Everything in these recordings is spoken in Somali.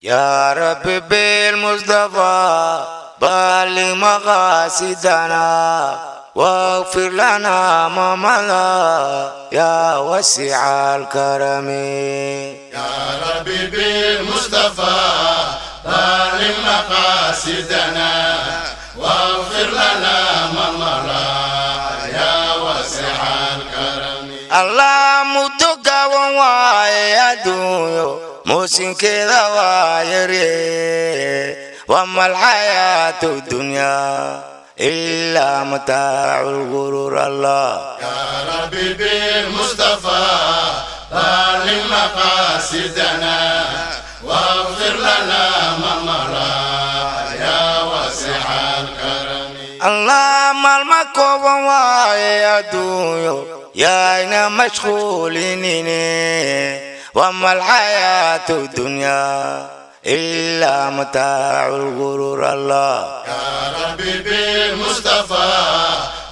يا رب بالمصطفى بلغ مقاصدنا واغفر لنا ما مضى يا واسع الكرم. يا ربي بالمصطفى بلغ مقاصدنا واغفر لنا ما مضى يا واسع الكرم. Allah muddo gaaban waaye adduunyo, muusinkeeda waa yare. وما الحياة الدنيا إلا متاع الغرور. الله يا ربي بالمصطفى بلغ مقاصدنا واغفر لنا ما مضى يا واسع الكرم. Allah maalma kooban waaye adduunyo, yaayna mashquulinine. وما الحياة الدنيا إلا متاع الغرور. الله يا ربي بالمصطفى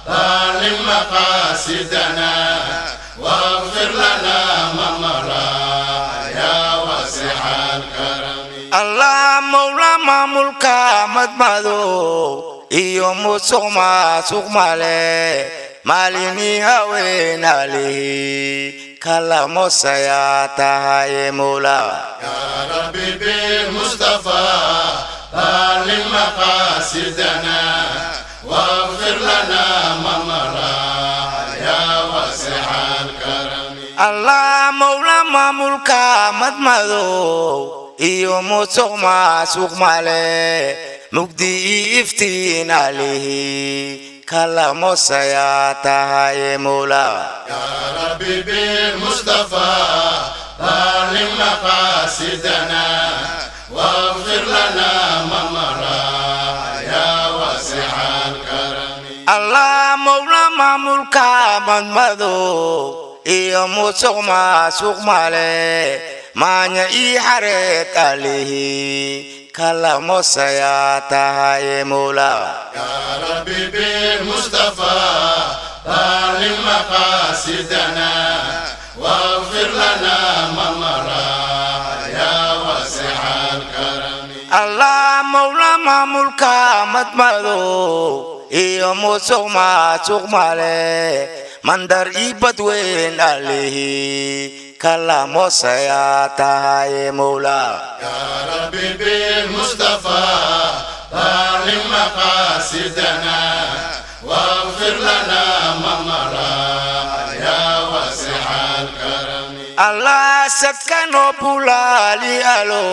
بلغ مقاصدنا واغفر لنا ما مضى يا واسع الكرم. Allah mawla maamulka madmadow iyo musuq maasuq male, maalini haween alihi kala mosayaa tahaye mawla. يا ربي بالمصطفى بلغ مقاصدنا واغفر لنا ما مضى يا واسع الكرم. Allah mawla maamulka madmadow iyo musuq maasuq male, mugdi iyo iftiin alihi kala mosayaa tahaye mawla. يا ربي بالمصطفى بلغ مقاصدنا واغفر لنا ما مضى يا واسع الكرم. Allah mawla maamulka madmadow iyo musuq maasuq male, maanya ii xareed alihi kala mosayaa tahaye mawla. يا ربي بالمصطفى بلغ مقاصدنا واغفر لنا ما مضى يا واسع الكرم. Allah mawla maamulka madmadow iyo musuq maasuq male, mandar ii badweyn alihi kala mosayaa tahaye mawla. يا ربي بالمصطفى بلغ مقاصدنا واغفر لنا ما مضى يا واسع الكرم. Allah sadka noo bulaali alo,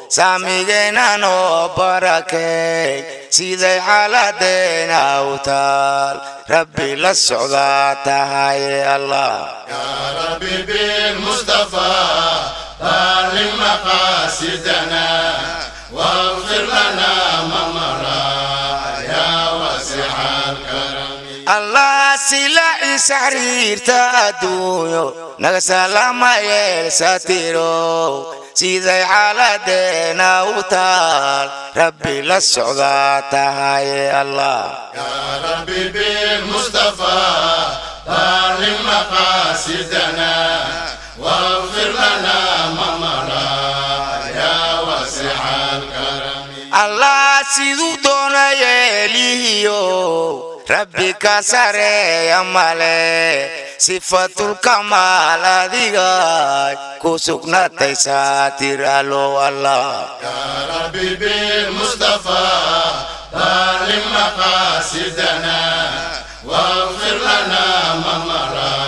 saamigeena noo barakey, siday xaaladeena u taal Rabbi la socdaa tahaye Allah. يا ربي بالمصطفى بلغ مقاصدنا واغفر لنا ما مضى يا واسع الكرم. Allah sila isaxriirta adduunyo naga salaama yeel satiro, siday xaaladeena u taal Rabbi la socdaa tahaye Allah. يا ربي بالمصطفى بلغ مقاصدنا واغفر لنا ما مضى يا واسع الكرم. Allah siduu doona yeelihiyo Rabbi ka sareeya male, sifatulkamaal adiga ku sugnaatay saatir alo Allah. يا ربي بالمصطفى بلغ مقاصدنا واغفر لنا ما مضى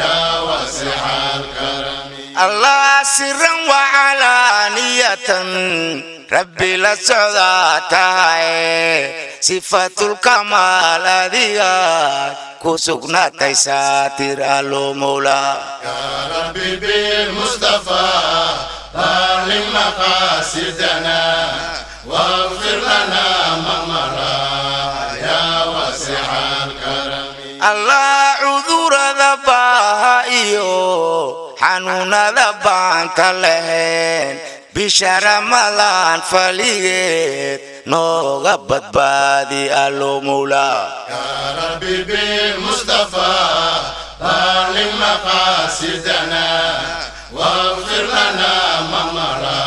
يا واسع الكرم. Allah siran wacalaaniyatan Rabbi la socdaa tahaye, sifatulkamaal adiga ku sugnaatay saatir alo mawla. يا ربي بالمصطفى بلغ مقاصدنا واغفر لنا ما مضى يا واسع الكرم. Allah cudurada baaha iyo xanuunada baanta lahayn, bisha Ramadaan faligeed nooga badbaadi allo mawla. يا ربي بالمصطفى بلغ مقاصدنا واغفر لنا ما مضى.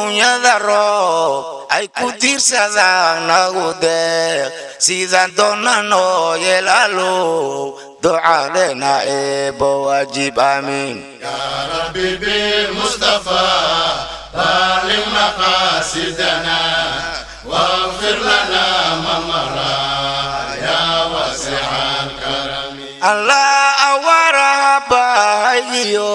Duunyada roob ay ku tiirsadaan nagu deeq, sidaan doona noo yeel Allow, ducadeena Eebbo waajib, aamiin. يا ربي بالمصطفى بلغ مقاصدنا واغفر لنا ما مضى يا واسع الكرم. Allah, awaraha bahayo,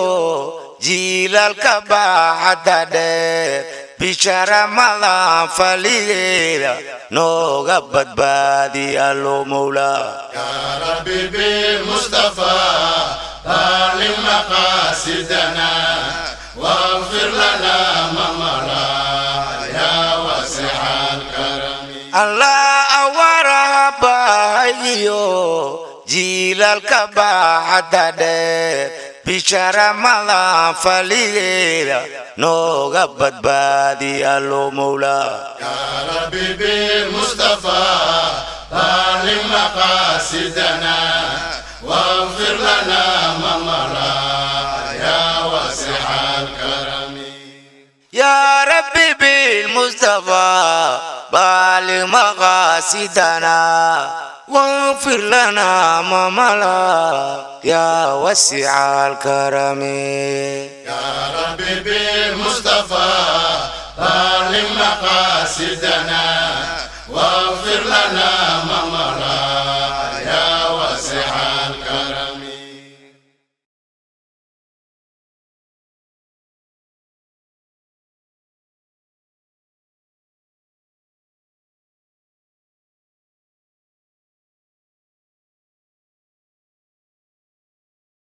jiilaalka baaxadda dheer, bisha Ramadaan faligeeda nooga badbaadi, Allo Mowla. يا ربي بالمصطفى بلغ مقاصدنا واغفر لنا ما مضى يا واسع الكرم. Allah, awaraha bahayo, jiilaalka baaxadda dheer, bisha Ramadaan faligeeda nooga badbaadi, Allo Mowla. يا ربي بالمصطفى بلغ مقاصدنا واغفر لنا ما مضى يا واسع الكرم. يا ربي بالمصطفى بالغ مقاصدنا واغفر لنا ما ملا يا واسع الكرم. يا ربي بالمصطفى بلغ مقاصدنا واغفر لنا ما مضى.